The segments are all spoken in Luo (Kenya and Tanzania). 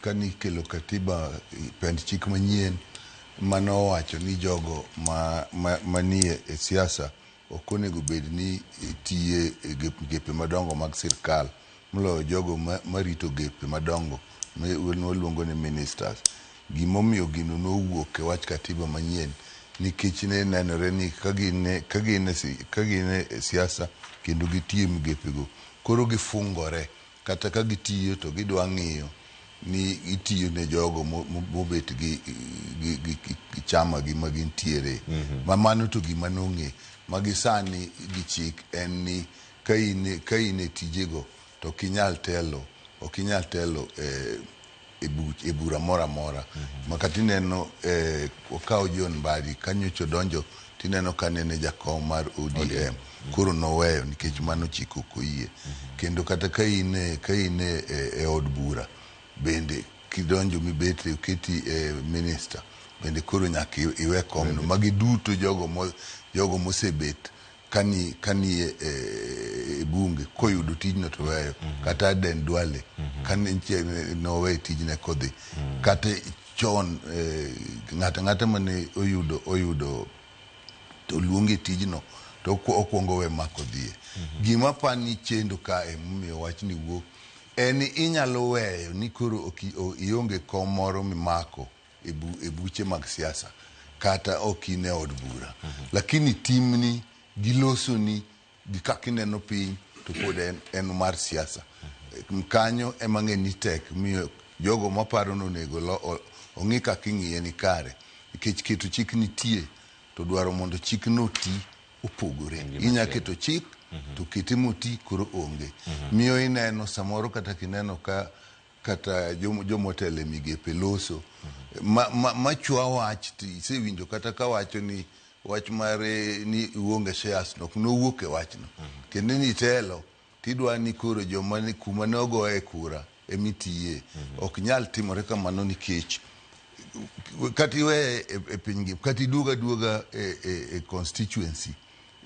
Kane ikelo katiba pend chik manyien mane owacho ni jogo manie e siasa ok onego bed ni tiye e migepe madongo mag sirkal moloyo jogo marito gepe madongo mawaluongo ni ministers. Gimomiyo gino nowuok e wach katiba manyien nikech ne nenore ni ka gin e siasa kendo gitiyo e migepego koro gifungore kata ka gitiyo to gidwa ng'iyo ni itiyo ne jogo mobet gi chama gi ma gintiere. Ma mano to gima nong'e ma gi sani gi chik en ni ka in e tijego to ok inyal telo ok inyal telo e bura moro amora. Ma kata ineno okawo John Mbadi kanyocha odonjo tineno ka nene jakom mar ODM koro noweyo nikech mano chik ok oyie. Kendo kata ka in e od bura bende kidonjo mibet oketi e minister bende koro nyaka iwe komno. Magi duto jogo mosebet kani e bunge koyudo tijno to weyo. Kata Aden Duale kane nowe tijne kodhi. Kata chon ng'ato ang'ata mane oyudo to luonge tijno to okwongo we mako dhiye. Gima apani chendo kae momiyo wachni wuok en inyalo weyo ni koro ionge kom moro mimako e buche mag siasa kata ok in e od bura. Lakini timni gi losoni gi kaka ineno piny to pod en mar siasa. Kanyo ema ng'e ni tek miyo jogo maparo ni onego ong'i kaka ing'iye ni kare nikech keto chik nitie to dwaro mondo chikno oti opogore. Inya keto chik to kete moti koro onge. Miyo ineno samoro kata kineno ka kata jomotelo e migepe loso machwa wach isewinjo kata kawacho ni wach mar ni uonge shares no ok nowuok e wachno. Kendo ni telo tidwa ni koro joma ni kuma ne ogoye kura emitiye. Ok nyal timore kamano nikech kata iweye e piny gi kata iduoga duoga e constituency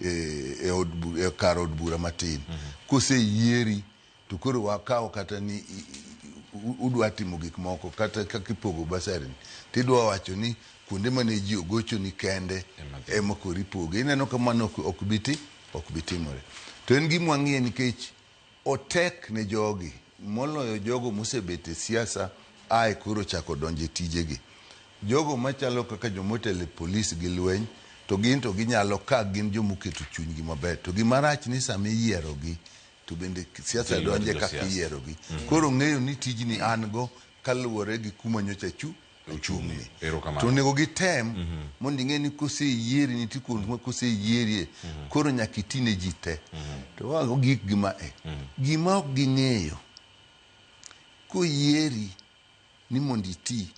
e kar od bura matin. Koseyieri to koro wakaw kata ni udwa timo gik moko kata kaka ipogo basari tidwa wacho ni kuonde mane ji ogochoni kende ema koro ipoge. Ineno ka mano ok bi timore. To en gima wang'iye nikech otek ne jogi moloyo jogo mosebet e siasa ae koro chako donjo e tijegi. Jogo machalo kaka jomotelo e polis gi lweny to gin to ginyalo ka gin jomoketo chunygi maber. To gima rach ni sama iyierogi to bende siasa donje kaka iyierogi. Koro ng'eyo ni tijni an go kaluwore gi kuma nyocha achung'ni. To onego gitem mondo ing'e ni koseyieri nitie kuond ma koseyierie koro nyaka iti ne ji te. To wago gik gima e. Gima ok ging'eyo koyieri ni mondo iti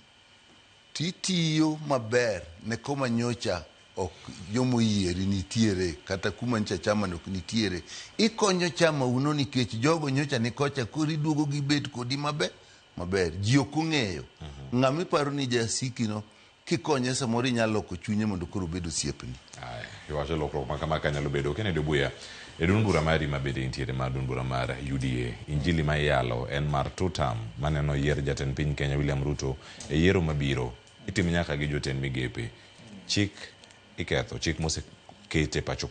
titiyo maber ne koma nyocha ok jomoyieri nitiere kata kuma nyocha chama ok nitiere. Ikonyo chama uno nikech jogo nyocha ni kocha koro iduogo gibet kodi maber maber. Ji ok ong'eyo. Ng'ama iparo ni jasiki no kikonye samoro inyalo loko chunye mondo koro obed osiepni. Iwacho lokruok ma kama kanyalo bedo. Kennedy Obuya, e duond bura mari ma bende intiere mar duond bura mar UDA, injili ma iyalo en mar two term maneno yier jatend piny Kenya William Ruto e yiero mabiro. Itimo nyaka gi jotend migepe. Chik iketho, chik mosekete pacho.